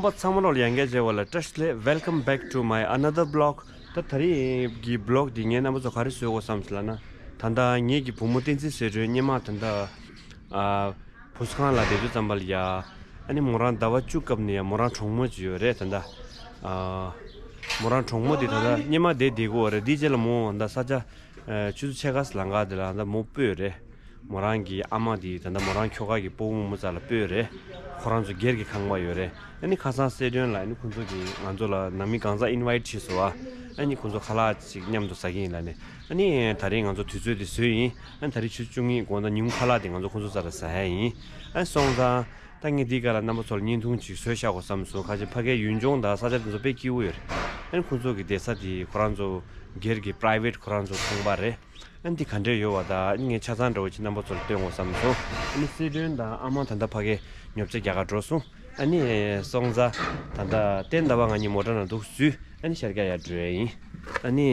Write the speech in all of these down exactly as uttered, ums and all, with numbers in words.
རྣམ་པ་ཚང་མ་ལོ་ལ་ཡང་བསྐྱར་མཇལ་བ་ལ་བཀྲ་ཤིས་བདེ་ལེགས། Welcome back to my another vlog. ད་ད་རེས་ཀྱི་vlog་འདི་ངས་རྣམ་པ་ཚོ་ག་རེ་བཟོས་དགོས་བསམ་ཟེར་ལབ་ན། ད་ལྟ་ངེད་ཀྱི་བུ་མོ་བསྟན་འཛིན་ཟེར་ཁྲོན་སྔོན་མ་ད་ལྟ་ཨ་བུ་གསོ་ཁང་ལ་བསྡད་དུས་ཙམ་པ་ལ་ཡ། ཨ་ནི་མོ་རང་ཟླ་བ་བཅུ་སྐབས་ནས་ཡ་མོ་རང་གྲོགས་མོ་ཅིག་ཡོད་རེད་ད་ལྟ། ཨ་མོ་རང་གྲོགས་མོ་དེ་ད་ལྟ་སྔོན་མ་བསྡད་བསྡད་ཀྱི་ཡོད་རེད། དེའི་རྗེས་ལ་མོ་ད་ས་ཆ་ཨ་ཆུ་ཚོད་ཕྱེད་ཀ་ཙམ་ལམ་ཁ་དེ་ལ་ད་ལྟ་མོ་སྤོས་རེད། མོ་རང་གི་ཨ་མ་དེ་ད་ལྟ་མོ་རང་ཁྱོ་ག་གི་སྤོ་བོ་མོ་རྩ་ལ་སྤོས་རེད། ཁོ་རང་ཚོ་སྒེར་གྱི་ཁང་པ་ཡོད་རེད། ཨ་ནི་ཁ་སང་གསལ་སྒྲོན་ལ་ཨ་ནི་ཁོང་ཚོ་གིས་ང་ཚོ་ལ་ནང་མི་གང་ཟག་invite་བྱས་སོང་ཨ། ཨ་ནི་ཁོང་ཚོ་ཁ་ལག་ཅིག་མཉམ་དུ་ཟ་གི་ཡིན་ལབ་ནས། ཨ་ནི་ད་རེས་ང་ཚོ་དུས་ཚོད་དེ་བཟོས་ཡིན། ཨ་ནི་ད་རེས་ཆུ་ཚོད་བཅུ་གཉིས་དགོང་དག་ཉིན་གུང་ཁ་ལག་དེ་ང་ཚོ་ཁོང་ཚོ་རྩ་ལ་ཟ་ཡ་ཡིན། ཨ་ནི་སོང་ཙང་ད་ངས་འདི་ག་ལ་རྣམ་པ་ཚོ་ལ་བརྙན་ཐུང་ཅིག་བཟོས་བཞག་དགོས་བསམ་སོང་། ཁ་ཅིག་ཕ་གའི་ཡུལ་ལྗོངས་དང་ས་ཆ་དེ་ཚོ་དཔེ་སྐྱིད་པོ་ཡོད་རེད། ཨ་ནི་ཁོང་ཚོ་གི་བསྡད་ས་དེ་ཁོ་རང་ཚོ་སྒེར་གྱི་private ཁོ་རང་ཚོ་ཁང་པ་རེད། ཨ་ནི་འདི་ག་འདྲས་ཡོད་བ་ད་ཨ་ནི་ངས་ཆ་ཚང་འདྲ་བོ་ཅིག་རྣམ་པ་ཚོ་ལ་སྟོན་དགོས་བསམ་སོང་། ཨ་ནི་གསལ་སྒྲོན་དང་ཨ་མ་ད་ལྟ་ཕ་གའི་ཉོ་ཆ་རྒྱག་ག་འགྲོ་སོང་། ཨ་ནི་སོང་ཙང་ད་ལྟ་བསྟན་ཟླ་བ་ང་གཉིས་མོ་ཊ་ནང་འདུག་བཟོས། ཨ་ནི་ཤར་རྒྱག་ཡར་འགྲོ་ཡ་ཡིན། ཨ་ནི་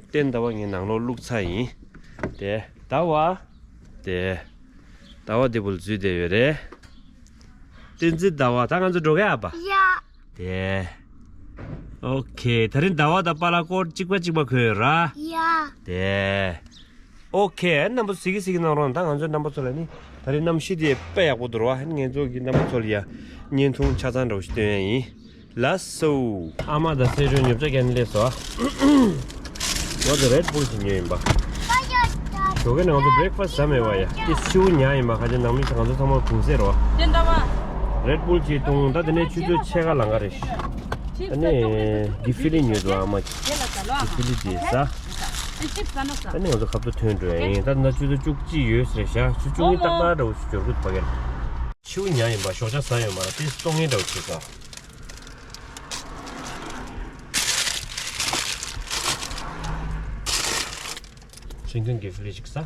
བསྟན་ཟླ་བ་ངའི་ནང་ལོགས་བླུགས་ཚར་ཡིན། དེ་ཟླ་བ། དེ་ཟླ་བ་དེ་བུ་ལ་འཛུལ་བསྡད་ཡོད་རེད། བསྟན་འཛིན་ཟླ་བ་ད་ང་ཚོ་འགྲོ་གི་ཡ་པ། ཡ། དེ། ཨོ་ཁེ། ད་རིང་ཟླ་བ་དང་པཱ་ལགས་སྐོར་གཅིག་པ་གཅིག་པ་གོན་ཡོད་ར། ཡ། དེ། ཨོ་ཁེ། རྣམ་པ་ཚོ་གཟིགས་གི་གཟིགས་གི་གནང་རོགས་གནང་། ད་ང་ཚོའི་རྣམ་པ་ཚོ་ལ་ནི་ད་རིང་གནམ་གཤིས་དེ་དཔེ་ཡག་པོ་འདུག་ར། ཨ་ནི་ང་ཚོ་གི་རྣམ་པ་ཚོ་ལ་ཡ་བརྙན་ཐུང་ཆ་ཚང་འདྲ་བོ་ཞིག་སྟོན་ཡ་ཡིན། ལགས་སོ། ཨ་མ་དང་གསལ་སྒྲོན་ཉོ་ཆ་གྱོན་སླེབས་སོང་། ང་ཚོ་Red Bull ཞིག་ཉོས་ཡིན་པ། ཞོགས་ཀས་ནས་ང་ཚོ་breakfast་ཟ་མེད་པ་ཡ། དེ་ཆུ་བོ་ཉག་ཡིན་པ། ཁ་ཆེ་ནང་མི་ཚོ་ང་ཚོ་ཚང་མ་གུང་སེང་རོ། དེ་འདྲ་བ། Red Bull་ཅིག་བཏུང་། ད་དེ་ནས་ཆུ་ཚོད་ཕྱེད་ཀ་ལམ་ཁ་རེད། ཨ་ནི་འདི་ཕི་ལི་ཉོས་འདུག་ཨ་མ་གིས། འདི་ཕི་ལི་དེ་ཟ། ཨ་ནི་ང་ཚོ་ཁ་ཐུག་ཐོན་འགྲོ་ཡ་ཡིན། ད་ནི་ཆུ་ཚོད་བཅུ་གཅིག་ཡོད་ཟེར་བཞག་ཆུ་ཚོད་བཅུ་གཉིས་ཏག་ཏག་འདྲ་བོ་ཞིག་འབྱོར་གི་འདུག་ཕ་གིར། ཆུ་བོ་ཉག་ཡིན་པ། ཞོགས་ཇ་ཟ་ཡོད་མ་རེད། དེ་སྟོང་ངེ་འདྲ་བོ་བྱེད་ས། ཤིང་ཐུན་གྱི་ཕི་ལི་ཞིག་ཟ།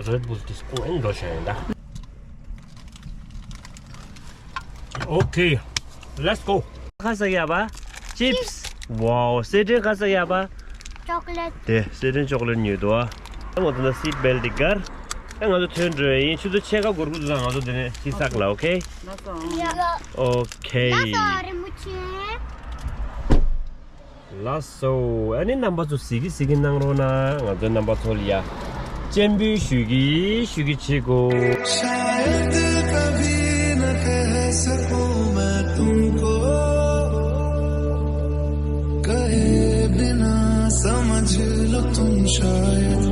Red Bull་དེ་སྐོང་འགྲོ་བྱ་ཡིན་ད། Okay, let's go. ཁ་ཟ་ཡ་པ། Chips. Wow, གསལ་སྒྲོན་ཁ་ཟ་ཡ་པ། Chocolate. དེ་གསལ་སྒྲོན་chocolate་ཉོས་འདུག་ཨ། ད་ང་ཚོ་ད་seat belt་དེ་སྒར། ད་ང་ཚོ་ཐོན་འགྲོ་ཡ་ཡིན། ཆུ་ཚོད་ཕྱེད་ཀ་འགོར་གི་འདུག་ད་ང་ཚོ་དེ་ནས་ཤི་སག་ལ། Okay? ཡ། Okay. ལགས་སོ། ཨ་ནི་རྣམ་པ་ཚོ་གཟིགས་གི་གཟིགས་གི་གནང་རོགས་གནང་། ང་ཚོའི་རྣམ་པ་ཚོ་ལ་ཡ་སྤྱན་འབུལ་ཞུ་གི་ཞུ་གི་བྱེད་དགོས། शायद कभी न कह सकूं मैं तुमको, कहे बिना समझ लो तुम शायद।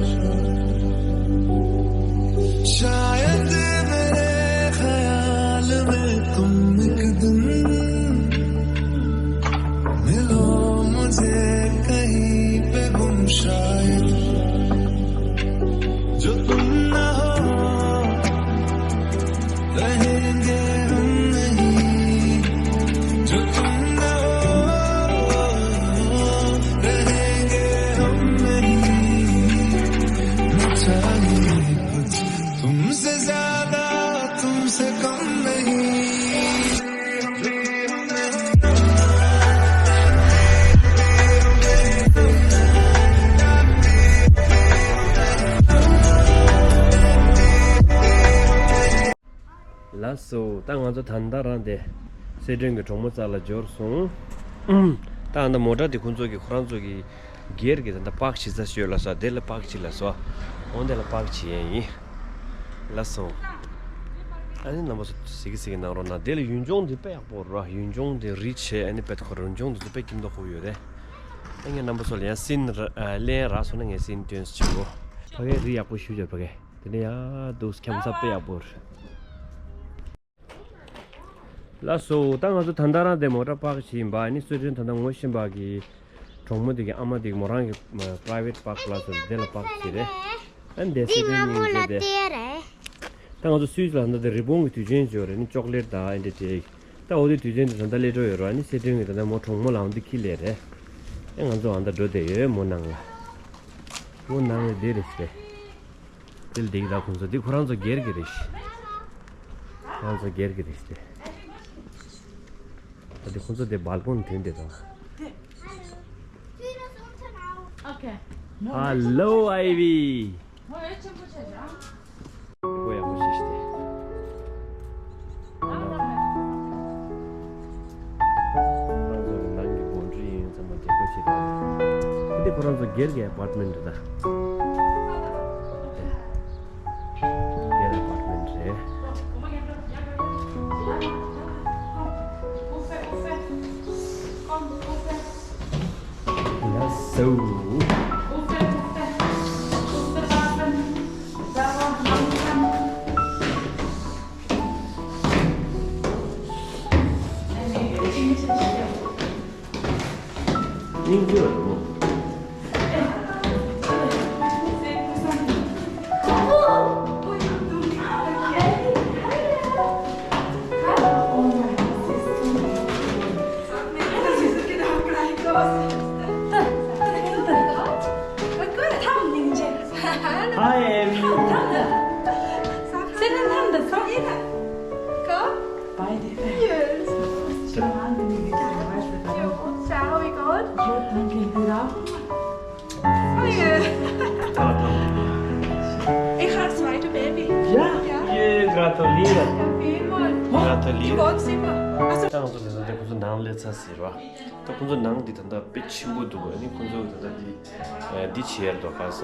शायद मेरे ख्याल में तुम एक दिन मिलो मुझे कहीं पे गुम शायद। जो तुम ना हो, रहेंगे हम नहीं। जो तुम ना हो, रहेंगे हम नहीं। न चाहिए कुछ तुमसे ज्यादा, तुमसे कम नहीं। ལགས་སོ། ད་ང་ཚོ་ད་ལྟ་རང་དེ་གསལ་སྒྲོན་གྱི་གྲོགས་མོ་རྩ་ལ་འབྱོར་སོང་། ད་ཨ་ད་མོ་ཊ་དེ་ཁོང་ཚོ་གི་ཁོ་རང་ཚོ་གི་སྒེར་གྱི་ད་ལྟ་པག་བྱེད་ས་ཞོལ་ལ་སོ། དེ་ལ་པག་བྱེད་ལ་སོ། འོང་དེ་ལ་པག་བྱེད་ཡས་ཡིན། ལགས་སོ། ཨ་ནི་རྣམ་པ་ཚོ་གཟིགས་གི་གཟིགས་གི་གནང་རོགས་གནང་། དེ་ལ་ཡུལ་ལྗོངས་འདི་དཔེ་ཡག་པོ་ར། ཡུལ་ལྗོངས་འདི་རི་ཆེ། ཨ་ནི་དཔེ་ཁོ་རང་ལྗོངས་འདི་ཚོ་དཔེ་སྐྱིད་མདོག་ཁུག་ཡོད་རེད། ཨ་ངས་རྣམ་པ་ཚོ་ལ་ཡང་སིན་ར་ཨ་ལན་རག་སོང་ན་ངས་སིན་སྟོན་ཟེར་གྱི་ཡོད། ཕ་གའི་རི་ཡག་པོ་ཞུ་བྱས་ཕ་གའི། དེ་ནས་ཡར་འདུག་ཁྱམས་ས་དཔེ་ཡག་པོ་རེད། ལགས་སོ། ད་ང་ཚོ་ད་ལྟ་རང་དེ་མོ་ཊ་པག་བྱེད་ཡིན་པ། ཨ་ནི་གསལ་སྒྲོན་ད་ལྟ་ངོ་ཤེས་པ་གི་གྲོགས་མོ་དེ་གི་ཨ་མ་དེ་གི་མོ་རང་གི་private park place་དེ་ལ་པག་བྱེད་རེད། ཨ་ནི་དེ་གསལ་སྒྲོན་སྙིང་རྗེ་དེ། ད་ང་ཚོ་སུད་སི་ལ་ད་ལྟ་རི་བོང་གི་དུས་ཆེན་ཅིག་ཡོད་རེད། ཨ་ནི་ཅོག་ལེཊ་དང་ཨ་འདྲ་དེ། ད་འོ་དེ་དུས་ཆེན་དེ་ད་ལྟ་སླེབས་འགྲོ་ཡོད་རེད། ཨ་ནི་གསལ་སྒྲོན་གི་ད་ལྟ་མོ་གྲོགས་མོ་ལ་འོ་འདི་ཁྱེར་སླེབས་རེད། ཨ་ང་ཚོ་ཨ་ད་འགྲོ་བསྡད་ཡོད་མོ་ནང་ལ། མོ་ནང་ལ་བསྡད་རེད་ཟེར། དེ་ལ་འདི་གི་ད་ཁོང་ཚོ་འདི་ཁོ་རང་ཚོ་སྒེར་གྱི་རེད་ཤག་ཁོ་རང་ཚོ་སྒེར་གྱི་རེད་ཤག་ད་འདི་ཁོང་ཚོ་དེ་སྦལ་ཀོ་ནི་ཐོན་བསྡད་དང་། Okay. Hello, Ivy. ཁོ་ཡག་པོ་བྱས་ཤག་སྟེ། འདི་ཁོ་རང་ཚོ་སྒེར་གྱི་ཨ་པར་ཊི་མེན་ཊི་རེད་ད། སྒེར་ཨ་པར་ཊི་མེན་ཊི་རེད། ལགས་སོ། སྙིང་རྗེ་བ་རེད་མོ། Hi, Amy. Hi there. Yes. How are you going? Good, danke. Und auch? Oh ja. Ich habe ein zweites Baby. Ja? Ja. Yeah, gratuliere. Ja, vielmals. Gratuliere. Im Wohnzimmer. Also ད་ང་ཚོ་ལས་ས་དེ་ཁོ་ཚོ་ནང་སླེབས་ཚར་ཟེར་བ། ད་ཁོ་ཚོ་ནང་འདི་ད་ལྟ་དཔེ་ཆེན་པོ་འདུག་ཨ་ནི་ཁོ་ཚོ་ད་ལྟ་འདི་འདི་བྱས་རེད་འདུག་ག་ས་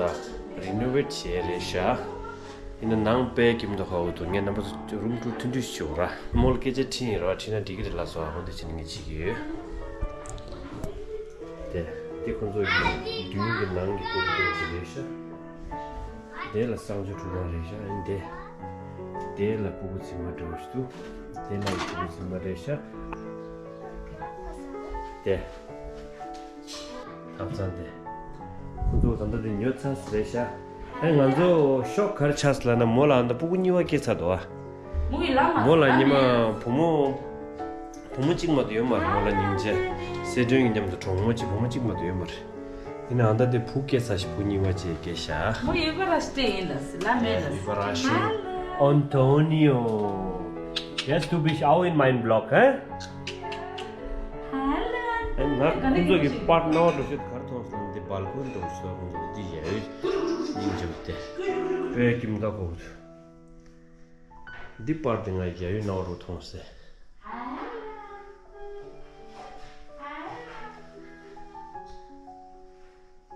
རི་ནོ་ཝེ་ཊི་བྱས་རེད་ཤག་ཡིན་ན་ནང་དཔེ་ཀྱིན་འདུག་ཧ་གོ་འདུག་ངས་རྣམ་པ་ཚོ་རུམ་ཊུར་ཐུང་ཐུང་ཞིག་བྱེད་འོ་ར། མོ་ལ་སྐད་ཆ་དྲིས་ཡིན་ར་དྲིས་ན་འགྲིག་གི་རེད་ལ་སོ་ཧ་གོ་འདི་བྱས་ནས་ངས་བྱེད་ཀྱི་ཡོད། དེ་དེ་ཁོ་ཚོ་ཡི་མདུན་གྱི་ནང་གི་ཀོ་རི་དོར་དེ་རེད་ཤག་དེ་ལ་གསང་སྤྱོད་ཁྲུས་ཁང་རེད་ཤག་ཨ་ནི་དེ་དེ་ལ་སྤུ་གུ་འཛིན་མ་འདྲ་བོ་ཞིག་འདུག་དེ་ལ་ཡི་སྤུ་གུ་འཛིན་མ་རེད་ཤག་དེ། ཐབ་ཚང་དེ། ཁོ་ཚོ་ད་ལྟ་དེ་ཉོ་ཚར་རེད་ཤག་ཨེ་ང་ཚོ་ཤོག་ག་རེ་ཆགས་སོང་ལབ་ན་མོ་ལ་ད་སྤུ་གུ་གཉིས་པ་སྐྱེས་ཚར་འདུག་ཨ། མོ་ལ་ཉི་མ་བུ་མོ། བུ་མོ་གཅིག་མ་གཏོགས་ཡོད་མ་རེད་མོ་ལ་སྙིང་རྗེ། སེ་སྒྲོན་གྱི་མཉམ་དུ་གྲོགས་མོ་གཅིག་བུ་མོ་གཅིག་མ་གཏོགས་ཡོད་མ་རེད། ཡིན་ནའང་ད་དེ་བུ་སྐྱེས་ཚར་ཞིག་བུ་གཉིས་པ་ཅིག་སྐྱེས་ཤག Muy überrascht, Ines. La menos. Überraschung. Antonio. Yes, du bist auch in meinem Blog, hä? Hallo. ཨེ་ང་ཁོང་ཚོ་གི་པར་ཊི་ནོར་འགྲོ་ཤོད་གར་མཐོང་སོང་འདི་སྦལ་ཀོན་འགྲོ་ཤོད་ཁོང་ཚོ་འདི་ཡ་ཡོད་སྙིང་རྗེ་བ་དེ་དཔེ་ཀྱིན་ད་གོ་འདི་པར་འདི་ང་ཡ་ཡོད་ནོར་རུ་མཐོང་སེ།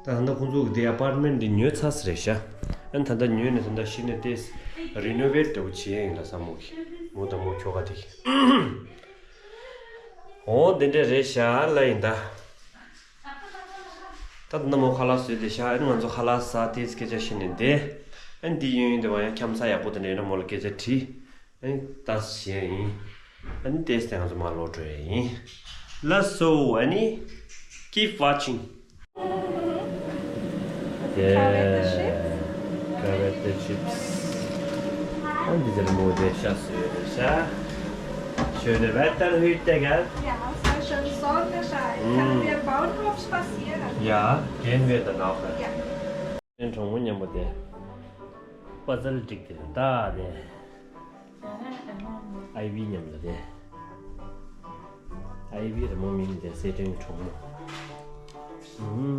ད་ད་ལྟ་ཁོང་ཚོ་གི་དེ་ཨ་པར་ཊི་མེན་ཊི་འདི་ཉོས་ཚར་ཟེར་རེད་ཤག་ཨ་ནི་ད་ལྟ་ཉོས་ནས་ད་ལྟ་གཞི་ནས་ཏེས་རི་ནོ་ཝེ་ཊི་འདྲ་བོ་བྱེད་ཡ་ཡིན་ལ་བསམ་མོ་གི་མོ་དང་མོ་ཁྱོ་ག་དེ་གི་འོ་དེ་འདྲ་རེད་ཤག་ལ་ཡིན་ད། ད་ད་ལྟ་མོ་ཁ་ལག་བཟོས་བསྡད་ཤག་ཨ་ནི་ང་ཚོ་ཁ་ལག་ཟ་ཏེས་སྐད་ཆ་བཤད་ནས་བསྡད། ཨ་ནི་འདི་ཡོང་ཡོང་དེ་བ་ཡང་འཁྱམ་ས་ཡག་པོ་དེ་འདྲ་ཡོད་ན་མོ་ལ་སྐད་ཆ་དྲིས། ཨ་ནི་ད་བཤད་ཡིན། ཨ་ནི་ཏེས་དེ་ང་ཚོ་མར་ལོག་འགྲོ་ཡ་ཡིན། ལགས་སོ་ཨ་ནི། Keep watching. Yeah. Kaffeechips. Und diese Mode, ich hasse ihre Scha. Schöne Wetter heute, gell? Ja, sehr schön Sonnenschein. Mm. Können wir im Bauernhof spazieren? Ja, gehen wir dann auch. Ja. Den Tongo nyambo de. Puzzle dik de da de. Ivy མཉམ་དུ་དེ། Ivy རི་མོ་མིང་དེ་སེ་ཏྲེང་གྲོགས་མོ། ཨུམ།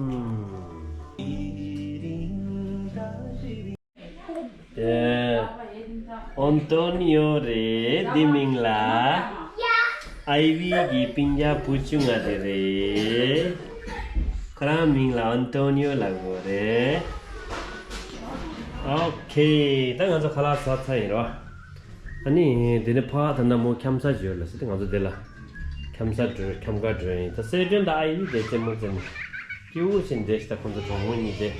དེ། ཨོན་ཏོ་ནི་ཡོ་རེད་འདི་མིང་ལ། Ivy གི་སྤུན་ཀྱག་བུ་ཆུང་ང་དེ་རེད། ཁོ་རང་མིང་ལ་ཨོན་ཏོ་ནི་ཡོ་ལབ་དགོས་རེད། ཨོ་ཁེ། ད་ང་ཚོ་ཁ་ལག་ཟ་ཚར་ཡིན་རོ། ཨ་ནི་དེ་ནས་ཕ་ད་ལྟ་མོ་འཁྱམ་ས་ཡོད་ལ་ཟེར་ཏེ་ང་ཚོ་དེ་ལ་འཁྱམ་ས་འགྲོ་འཁྱམ་ག་འགྲོ་ཡིན། ད་སེ་ཏྲེན་ད་ཨ་ཡི་དེ་རྩེད་མོ་རྩེད་མོ་སྐྱིད་པོ་ཞིག་འདེ་ཤི། ད་ཁོང་ཚོ་གྲོགས་མོ་གཉིས་དེ།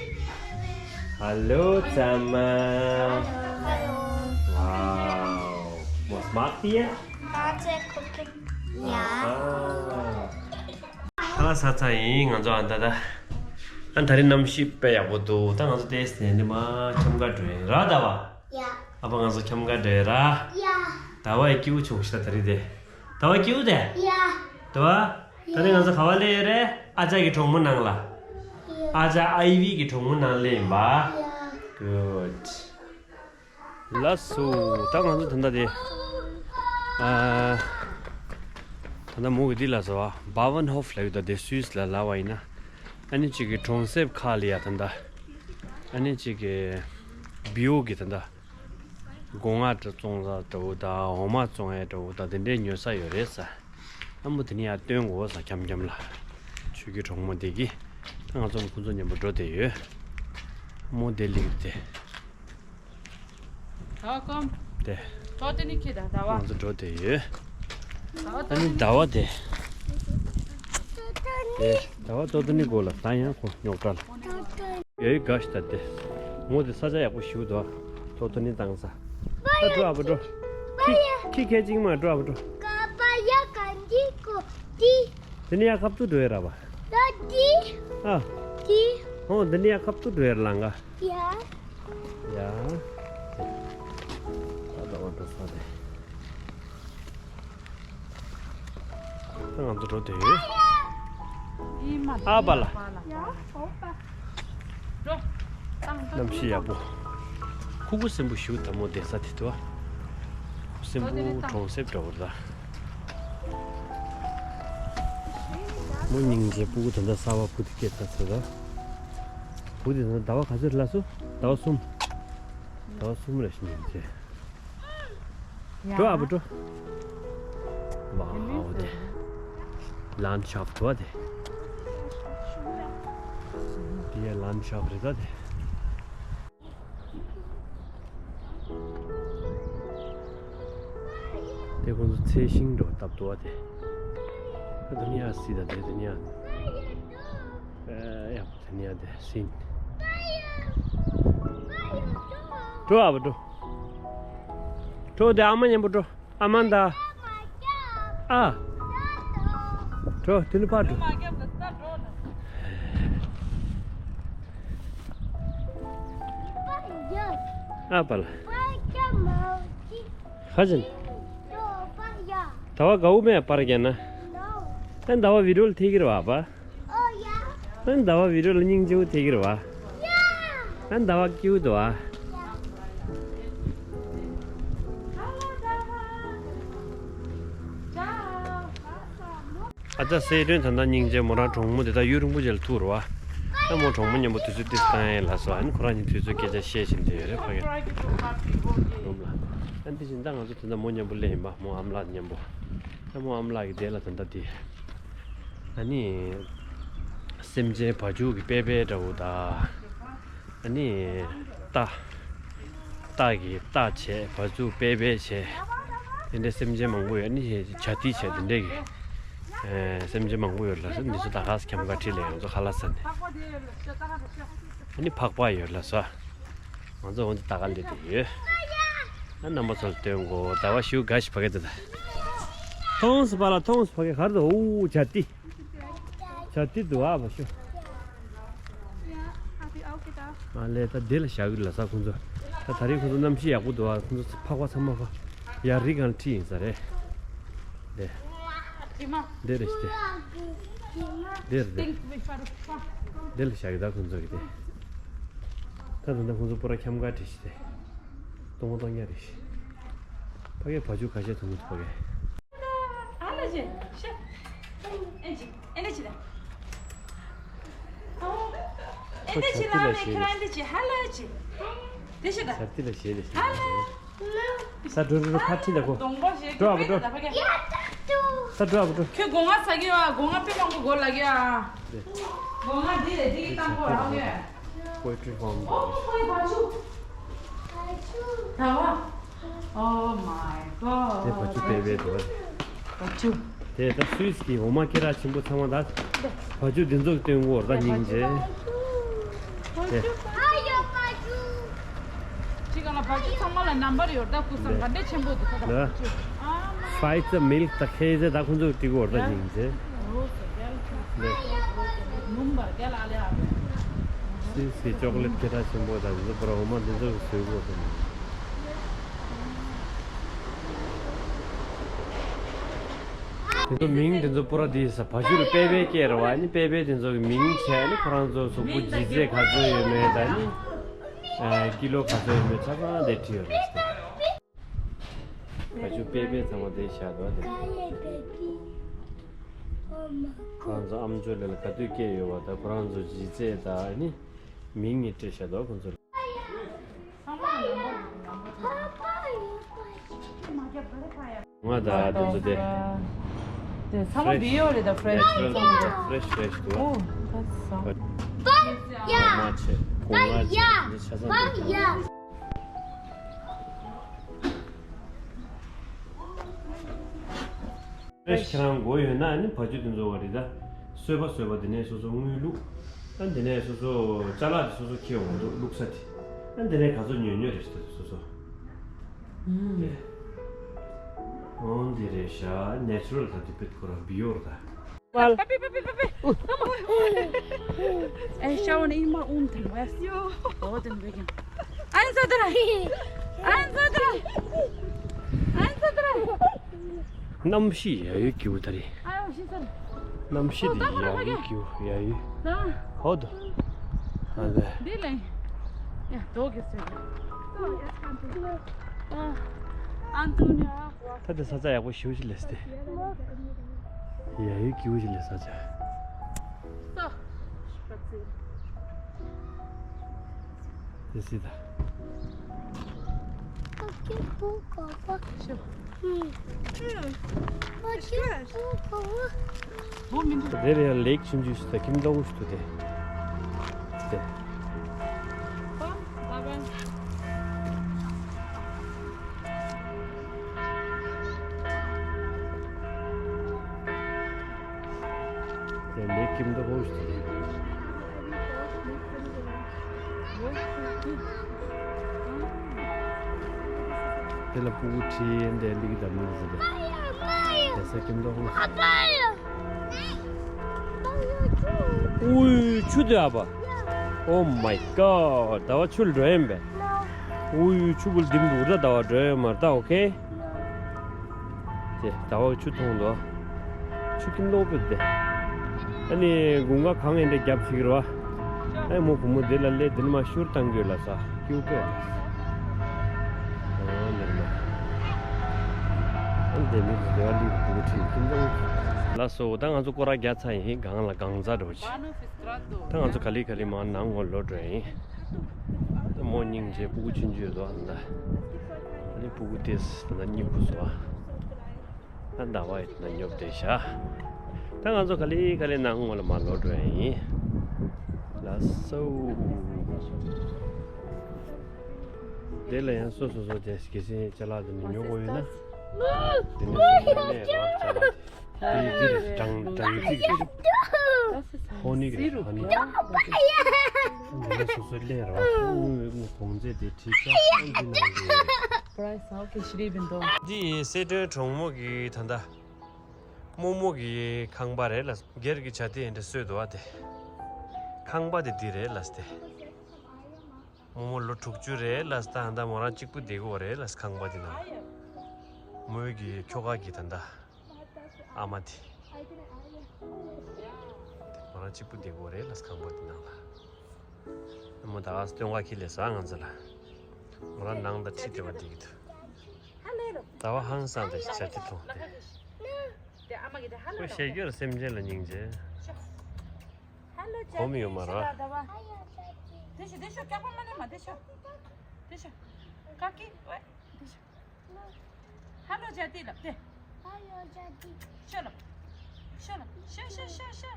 Hallo zusammen. Wow. Was macht ihr? Warte, gucken. Ja. Aha. ཁ་ལག་ཟ་ཚར་ཡིན་ང་ཚོ། ཨ་ད་ད། ཨ་ད་རེས་གནམ་གཤིས་དཔེ་ཡག་པོ་འདུག་ད་ང་ཚོ་ཏེས་ནས་འདི་མ་འཁྱམ་ག་འགྲོ་ཡིན་ར་ཟླ་བ། ཡ། ཨ་ཕ་ང་ཚོ་འཁྱམ་ག་འགྲོ་ཡིན་ར། ཡ། ཟླ་བ་ཡི་སྐྱིད་པོ་བྱུང་ཤག་ད་རེས་དེ། ཟླ་བ་སྐྱིད་པོ་དེ། ཡ། ཟླ་བ། ད་རེས་ང་ཚོ་ག་བ་སླེབས་ཡོད་རེད། ཨ་ཅག་གི་གྲོགས་མོ་ནང་ལ། ཡ། ཨ་ཅག་ཨའི་བི་གི་གྲོགས་མོ་ནང་སླེབས་ཡིན་པ། ཡ། Good. ལགས་སོ། ད་ང་ཚོ་ད་ལྟ་དེ། ཨ། ད་ལྟ་མོ་གི་འདི་ལ་ཟེར་བ། Bauernhof ལབ་ཡོད་ད། དེ་སུད་སི་ལ་ལབ་པ་ཡིན་ན། ཨ་ནི་གཅིག་གི་གྲོང་གསེབ་ཁག་ལ་ཡ་ད་ལྟ། ཨ་ནི་གཅིག་གི་བིའུ་གི་ད་ལྟ། སྒོ་ང་བཙོང་ས་འདྲ་བོ་དང་འོ་མ་བཙོང་ཡ་འདྲ་བོ་དང་དེ་འདྲའི་ཉོ་ས་ཡོད་རེད་ས། ཨ་མོ་དེ་ནི་ཡ་སྟོན་དགོས་ས་འཁྱམ་འཁྱམ་ལ། ཆུ་ཁྱི་གྲོགས་མོ་དེ་གི་ད་ང་ཚོ་ཁོ་ཚོ་མཉམ་པོ་འགྲོ་བསྡད་ཡོད། མོ་དེ་ལིག་དེ། ད་ཀོམ། དེ། ད་ཏི་ནི་ཁྱི་ད་ད་བ། ང་ཚོ་འགྲོ་བསྡད་ཡོད། ད་ནི་ཟླ་བ་དེ། དེ་ཟླ་བ་ཏོ་ཏི་ནི་གོ་ལ་ད་ཡང་ཁོ་རྙོག་དྲ་ལ། ཡོད་ག་ཤི་ད་དེ། མོ་དེ་ས་ཆ་ཡག་པོ་ཞིག་འདུག་ཏོ་ཏི་ནི་བཏང་ས། ད་འགྲོ་ཨ་བ་འགྲོ། ཁྱི་ཁྱི་ཁྱི་ཁྱི་མ་འགྲོ་ཨ་བ་འགྲོ། ཀ་པ་ཡ་ག་འདི་ཀོ་ཏི། དེ་ནི་ཡ་ཁབ་ཏུ་འགྲོ་ཡ་ར་བ། ད་འདི། ཨ། འདི། ཨོ་འདི་ནི་ཡ་ཁབ་ཏུ་འགྲོ་ཡ་ར་ལང་ག་ཡ། ཡ། ད་ད་འོ་འགྲོ་ས་རེད། ད་ང་ཚོ་འགྲོ་དེ་ཡོད། ཨ་པ་ལ། ཡ། ཨོ་པ། འགྲོ། གནམ་གཤིས་ཡག་པོ། ཁུ་ཁུ་སྲིན་པོ་ཞིག་དམ་མོ་བསྡད་ས་དེ་དུ། ཁུ་སྲིན་པོ་གྲོང་གསེབ་འདྲ་བོ་ར། མོ་སྙིང་རྗེ། སྤུ་གུ་ད་ལྟ་གསར་པ་བུ་དེ་སྐྱེས་ཚར་ཚར་ར། བུ་དེ་ད་ལྟ་ཟླ་བ་ག་ཚོད་ལ་སོ། ཟླ་བ་གསུམ། ཟླ་བ་གསུམ་ར་ཞིག་སྙིང་རྗེ། འགྲོ་ཨ་བུ་འགྲོ། ཝའོ་དེ། ལན་ཤོབ་དུ་བ་དེ། དེ་ཡ་ལན་ཤོབ་རེད་ད་དེ། དེ་ཁོང་ཚོ་ཚལ་ཤིང་འགྲོ་བཏབ་དུ་བ་དེ། ད་དེ་ནི་ཡ་སི་ད་དེ་དེ་ནི་ཡ། ཨེ་ཡ། ཉལ་ཏེ་ཟིན། འགྲོ་ཨ་བ་འགྲོ། འགྲོ་དེ་ཨ་མ་མཉམ་པོ་འགྲོ། ཨ་མ་ད། ཨ། འགྲོ་དེ་ནི་ཕར་འགྲོ། ཨ་པ་ལ། ཧ་ཅང་། ད་བ་གའུ་མེ་པར་རྒྱ་ན། ཨན་ད་བ་བི་ཌིའོ་ལ་ཐེ་གི་ར་བ་པ། ཨན་ཟླ་བ་བི་ཌིའོ་ལ་སྙིང་རྗེ་བོ་ཐེ་གི་ར་བ། ཨན་ཟླ་བ་སྐྱིད་པོ་འདུག་བ། ཨ་ཅག་སེ་སྟོན་ད་ལྟ་སྙིང་རྗེ། མོ་རང་གྲོགས་མོ་དེ་དག་ཡུན་རིང་པོ་རྗེས་ལ་ཐུག་ར་བ། ཨ་མོ་གྲོགས་མོ་མཉམ་པོ་དུས་ཚོད་ཏིས་བཏང་ཡས་ལ་སོ། ཨ་ནི་ཁོ་རང་གཉིས་དུས་ཚོད་སྐད་ཆ་བཤད་བཞིན་བསྡད་ཡོད་རེད་ཕ་གི་རུམ་ལ། ཨ་འདི་བཞིན་ད་ང་ཚོ་དེ་འདྲ་མོ་མཉམ་པོ་སླེབས་ཡིན་པ། མོ་ཨ་མ་ལགས་མཉམ་པོ། ཨ་མོ་ཨ་མ་ལགས་ཀྱི་དེ་ལ་ད་ལྟ་དེ། ཨ་ནི། སེམས་ཅན་བ་ཕྱུགས་ཀྱི་པེ་པེ་འདྲ་བོ་དང་། ཨ་ནི། རྟ། རྟ་གི་རྟ་བྱས། བ་ཕྱུགས་པེ་པེ་བྱས། དེ་འདྲའི་སེམས་ཅན་མང་པོ་ཡོད། ཨ་ནི་བྱ་ཏི་བྱས་དེ་འདྲའི་གི། ཨེ། སེམས་ཅན་མང་པོ་ཡོད་ལ་སོ། འདི་ཚོ་ད་ག་ས་ཁྱམས་ཁ་ཁྲིད་ལས་ང་ཚོ་ཁ་ལག་ཟ་ནས། ཨ་ནི་ཕག་པ་ཡོད་ལ་སོ། ང་ཚོ་འོན་ཏེ་ད་ག་སླེབས་བསྡད་ཡོད། ཨ་རྣམ་པ་ཚོ་ལ་སྟོན་གོ། ཟླ་བ་ཞུ་དགའ་ཞིག་ཕ་གི་དེ་ད། མཐོང་སོང་པ་ལ། མཐོང་སོང་ཕ་གི་གར་དུ། ཨོ་བྱ་ཏི། བྱ་ཏི་འདུག་ཨ་བ་ཤོ། ཨ་ལས་ད་དེ་ལ་བཞག་གི་ལ་ས་ཁོང་ཚོ། ད་ད་རེས་ཁོང་ཚོ་གནམ་གཤིས་ཡག་པོ་འདུག་ཨ། ཁོང་ཚོ་ཕག་པ་ཚང་མ་ཕ་ཡར་རི་སྒང་ཁྲིད་ཡིན་ས་རེད། དེ། དེ་རེད་ཤི་དེ། དེ་རེད་དེ། དེ་ལ་བཞག་གི་ད་ཁོང་ཚོ་གི་དེ། ད་ད་ད་ཁོང་ཚོ་པུ་ར་ཁྱམས་ཁ་ཁྲིད་ཤི་དེ། སྟོང་པ་སྟོང་རྐྱང་རེད་ཤི། ཕ་གིའི་བ་ཕྱུགས་ཁ་ཤས་མཐོང་གི་འདུག་ཕ་གིའི། ཨ་ལ་ཅེ་ཤ། ཨེ་ཅི་ཨེ་ལ་ཅི་ལ། ཨེ་ལ་ཅི་ལ་ཨ་ལ་ཁྱོད་ཨེ་ལ་ཅི་ཧ་ལ་ཅི། དེ་ཤ་ད། ཤ་ཏི་ལ་ཞེས་ལ་ཞེས། ཧ་ལ། ས་འགྲོ་འགྲོ་འགྲོ་ཕར་ཁྲིད་ལ་གོ། གདོང་པ་ཞེས་འགྲོ་ཨ་བ་འགྲོ། ཡ་ད་ཏུ། ས་འགྲོ་ཨ་བ་འགྲོ། ཁྱོད་སྒོ་ང་ས་གི་ཡ། སྒོ་ང་དཔེ་མང་པོ་སྒོ་ལ་གི་ཡ། སྒོ་ང་འདི་ལས་འདི་གི་བཏང་གོ་རང་གི། Poetry farm། ཨོ་ཁོའི་བ་ཕྱུགས། ད་བ། Oh my god། དེ་བ་ཕྱུགས་པེ་པེ་འདུག་བ། བ་ཕྱུགས། དེ་ད་སུད་སི་གི་འོ་མ་སྐེ་རགས་ཆེན་པོ་ཚང་མ་ད་བ་ཕྱུགས་འདི་ཚོ་སྟོན་གོ་ར་ད་སྙིང་རྗེ། དེ། ཅི་ག་ལ་བ་ཕྱུགས་ཚང་མ་ལ་ནམ་བར་ཡོད་ད། ཀུ་སང་ག་འདྲ་ཆེན་པོ་འདུག་ད་བ་ཕྱུགས། Fight the milk ད་ཁེ་ཟེ་ད་ཁོང་ཚོ་ཏི་གོ་ར་ད་སྙིང་རྗེ། སི་སི་ཅོག་ལེ་ཊི་སྐད་གྲགས་ཆེན་པོ་དང་འདི་ཚོ་པུ་ར་འོ་མ་འདི་ཚོ་གི་བཟོས་གོ་དང་། འདི་ཚོ་མིང་འདི་ཚོ་པུ་ར་འདི་ས་བ་ཕྱུགས་ལ་པེ་པེ་སྐད་རེད་བ། ཨ་ནི་པེ་པེ་འདི་ཚོ་གི་མིང་བྱས་ཨ་ནི་ཁོ་རང་ཚོ་གཟུགས་པོ་ལྗིད་ཚད་ག་ཚོད་ཡོད་མེད་དང་ཨ་ནི་ཀི་ལོ་ག་ཚོད་ཡོད་མེད་ཆ་ཚང་དེ་བྲིས་ཡོད་རེད། བ་ཕྱུགས་པེ་པེ་ཚང་མ་དེ་བཞག་འདུག་དེ། ཁོ་རང་ཚོ་ཨམ་ཅོག་ལས་ལ་ག་དུས་སྐྱེས་ཡོད་པ་དང་ཁོ་རང་ཚོ་ལྗིད་ཚད་དང་ཨ་ནི་མིང་ནི་བྲིས་བཞག་འདུག་ཁོ་ཚོ་ལ། ང་ད་དེ་ཚོ་དེ། ཚང་མ་བི་ཡོ་རེད་ད། ཕ་རེ་ཤི་ཕ་རེ་ཤི་ཕ་རེ་ཤི་འདུག་ཨ། ཨོ། ད་ས། པ་ཡ། གོང་མ་བྱས། གོང་མ་བྱས། འདི་ཆ་ཚང་པ་འདུག་ཡ། ཕ་རེ་ཤི་ཁྱེད་རང་དགོས་ཡོད་ན་ཨ་ནི་བ་ཕྱུགས་དེ་ཚོ་བ་རེད་ད། སོས་པ་སོས་པ་དེ་ནས་སོ་སོ་དངུལ་བླུག་ཨ་དེ་ནས་སོ་སོ་ཅ་ལག་དེ་སོ་སོ་ཁྱེར་འོང་འདུག་བླུག་ས་དེ། ཨ་དེ་ནས་ག་ཚོད་ཉོས་ཉོས་རེད་ཟེར་སོ་སོ། ཨོ་འདི་རེད་ཤག་ནེ་ཅུ་རལ་ད་དེ་བེད་ཁོ་ར་བི་ཡོར་ད། Papi, papi, papi. Come on. Ey, Shawan, in my own thing, yes. Yo. Oh, then we can. Ein, zwei, drei. Ein, zwei, drei. Ein, zwei, drei. གནམ་གཤིས་ཡག་ཡོད་ཀྱི་འདུག་ད་རེས། Ay, oh, she's on. གནམ་གཤིས་འདི་ཡག་ཡོད་ཀྱི་འདུག་ཡག་ཡོད། Da. ཧོ་དོ། ཨ་ལེ། འདི་ལེ། ཡ་དོ་གེ་སོ། ཨ། ཨན་ཏུ་ནི་ཨ། ད་དེ་ས་ཆ་ཡག་པོ་ཞེ་པོ་ཅིག་སླེབས་ཏེ། ཡ་ཡོད་ཀྱི་འདུག་ཅིག་སླེབས་ས་ཆ། སོ། དེ་སྲིད་ད། ཤོ། ཧུམ། ཧུམ། དེ་རེད་ཡ། ལེགས་ཆུང་ཆུང་ཞིག་ད་ཁྱིམ་ལྟ་བུ་ཞིག་འདུག་དེ། དེ། དེ་ལེགས་ཁྱིམ་ལྟ་བུ་ཞིག་འདུག་དེ། དེ་ལ་ཕྲུ་གུ་ཁྲིད་འདི་ལིག་དམ་ནི་ཟེར་ཏེ། དེ་ས་ཁྱིམ་ཐོག་ཨུའི་ཆུ་དེ་ཨ་པ། Oh my god. ཟླ་བ་ཆུ་ལ་འགྲོ་ཡིན་པས། ཨུའི་ཆུ་བུལ་ལྡིམ་འདུག་ད་ཟླ་བ་འགྲོ་ཡོད་མ་རེད་ད། ཨོ་ཁེ། དེ་ཟླ་བ་ཆུ་མཐོང་འདུག་ཆུ་ཁྱིམ་ལོག་པོ་དེ། ཨ་ནི་དགུན་ཁ་གངས་ཨེ་འདྲ་རྒྱབ་ཅིག་རེད་བ། ཨ་མོ་བུ་མོ་དེ་ལ་སླེབས་དེ་ནས་མ་ཤུར་བཏང་དགོས་ལ་ས་སྐྱིད་པོ་ལ། ཨོ་འདིར་མ། ཨ་འདི་མི་དེ་བ་ལི་བུ་ཁྲིད་ཁྱིམ་ལོག་ལགས་སོ། ད་ང་ཚོ་སྐོར་ར་རྒྱག་ཚར་ཡིན། གངས་ལ་གངས་རྫ་འགྲོ་ཆེ། ད་ང་ཚོ་ག་ལེ་ག་ལེ་མར་ནང་ངོ་ལོག་འགྲོ་ཡིན། ད་མོ་སྙིང་རྗེ། ཕྲུ་གུ་ཆུང་ཆུང་ཡོད་དོ་ཨ་ད། ཨ་ནི་ཕྲུ་གུ་དེས་ད་ད་གཉིད་ཁུག་སོང་ཨ། ད་ཟླ་བ་ཡིན་ན་ཉོབ་བསྡད་ཤག་ད་ང་ཚོ་ག་ལེ་ག་ལེ་ནང་ངོ་ལ་མར་ལོག་འགྲོ་ཡ་ཡིན། ལགས་སོ། དེ་ལ་ཡང་སོ་སོ་སོ་དེ་གལ་སྲིད་ཅ་ལག་དེ་མི་ཉོ་དགོས་ཡོད་ན། དེ་ནས་སོ་སོ་ལས་རོགས་ཅ་ལག་དེ། དེ་འདི་རེད། སྦྲང་སྦྲང་རྩི་རེད། ཧོ་ནི་རེད། ཧོ་ནི། འདི་ནས་སོ་སོ་ལས་རོགས། དངུལ་དངུལ་གོང་ཚད་དེ་ཁྲི་ཤོག་འདི་ནང་འདི་རེད། Price how can she even though? འདི་སེ་སྒྲོན་གྲོང་མོ་གི་ད་ལྟ་རྨོ་མོ་གི་ཁང་པ་རེད་ལ། སྒེར་གྱི་བྱ་དེ་འདྲ་བཟོས་འདུག་བ་དེ། ཁང་པ་དེ་འདི་རེད་ལ་སྟེ། རྨོ་མོ་ལོ་དྲུག་ཅུ་རེད་ལ་སྟེ། ད་མོ་རང་གཅིག་པུ་བསྡད་ཀྱི་ཡོད་རེད་ལ་ཁང་པ་དེ་ནང་། མོའི་གི་ཁྱོ་ག་གི་ད་ལྟ་ཨ་མ་དེ། མོ་རང་གཅིག་པུ་བསྡད་ཀྱི་ཡོད་རེད་ལ་ཁང་པ་དེ་ནང་ལ། མོ་ད་སྟོན་ཁ་ཁྱེར་སླེབས་སོང་ང་ཚོ་ལ། མོ་རང་ནང་ད་ཁྲིད་བསྡད་པ་འདི་གི་འདུག་ཟླ་བ་ཧང་སངས་དེ་བྱ་དེ་མཐོང་སྟེ། ཁོས་བཤད་རྒྱུར་སེམས་ཅན་ལ་སྙིང་རྗེ། གོམས་ཡོད་མ་རེད། དེ་ཤོ་དེ་ཤོ་སྐྱག་པ་མ་ནས་མ་དེ་ཤོ། དེ་ཤོ། ཀ་ཀི་ཝེ། དེ་ཤོ། ཧ་ལོ་ཇ་ཏི་ལབ་དེ། ཧ་ལོ་ཇ་ཏི། ཤོ་ལབ། ཤོ་ལབ། ཤོ་ཤོ་ཤོ་ཤོ།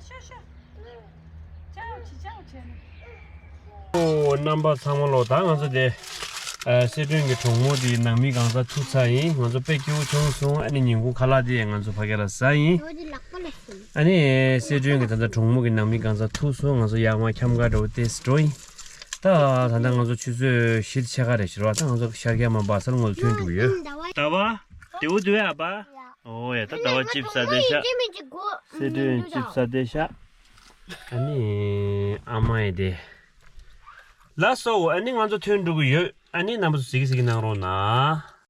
ཤོ་ཤོ། ཅའོ་ཆི་ཅའོ་ཆི། ཨོ་རྣམ་པ་ཚང་མ་ལོ། ད་ང་ཚོ་དེ་ཨ་སེ་སྒྲོན་གྱི་གྲོང་མོ་དེའི་ནང་མི་གང་ས་ཐུག་ཚར་ཡིན། ང་ཚོ་དཔེ་སྐྱིད་པོ་བྱུང་སོང་། ཨ་ནི་ཉིན་གུང་ཁ་ལག་དེ་ང་ཚོ་ཕ་གི་ལ་ཟ་ཡིན། ཨ་ནི་སེ་སྒྲོན་གྱི་ད་ལྟ་གྲོང་མོ་གི་ནང་མི་གང་ས་ཐུག་སོང་། ང་ཚོ་ཡར་མར་འཁྱམ་ག་འགྲོ་དེ་འགྲོ་ཡིན། ད་ད་ལྟ་ང་ཚོ་ཆུ་ཚོད་བཞི་ཕྱེད་ཀ་རེད་ཤག་རེད་བ། ད་ང་ཚོ་ཤར་རྒྱག་མ་བ་སར་ང་ཚོ་ཐོན་འགྲོ་གི་ཡོད། ཟླ་བ་དེའུ་དུ་ཨ་པ། ཨོ་ཡ། ད་ཟླ་བ་ཅིབ་ས་དེ་ཤག་སེ་སྒྲོན་ཅིབ་ས་དེ་ཤག་ཨ་ནི་ཨ་མ་ཡི་དེ། ལགས་སོ། ཨ་ནི་ང་ཚོ་ཐོན་འགྲོ་གི་ཡོད། ཨ་ནི་རྣམ་པ་ཚོ་གཟིགས་གཟིགས་གནང་རོགས་གནང་།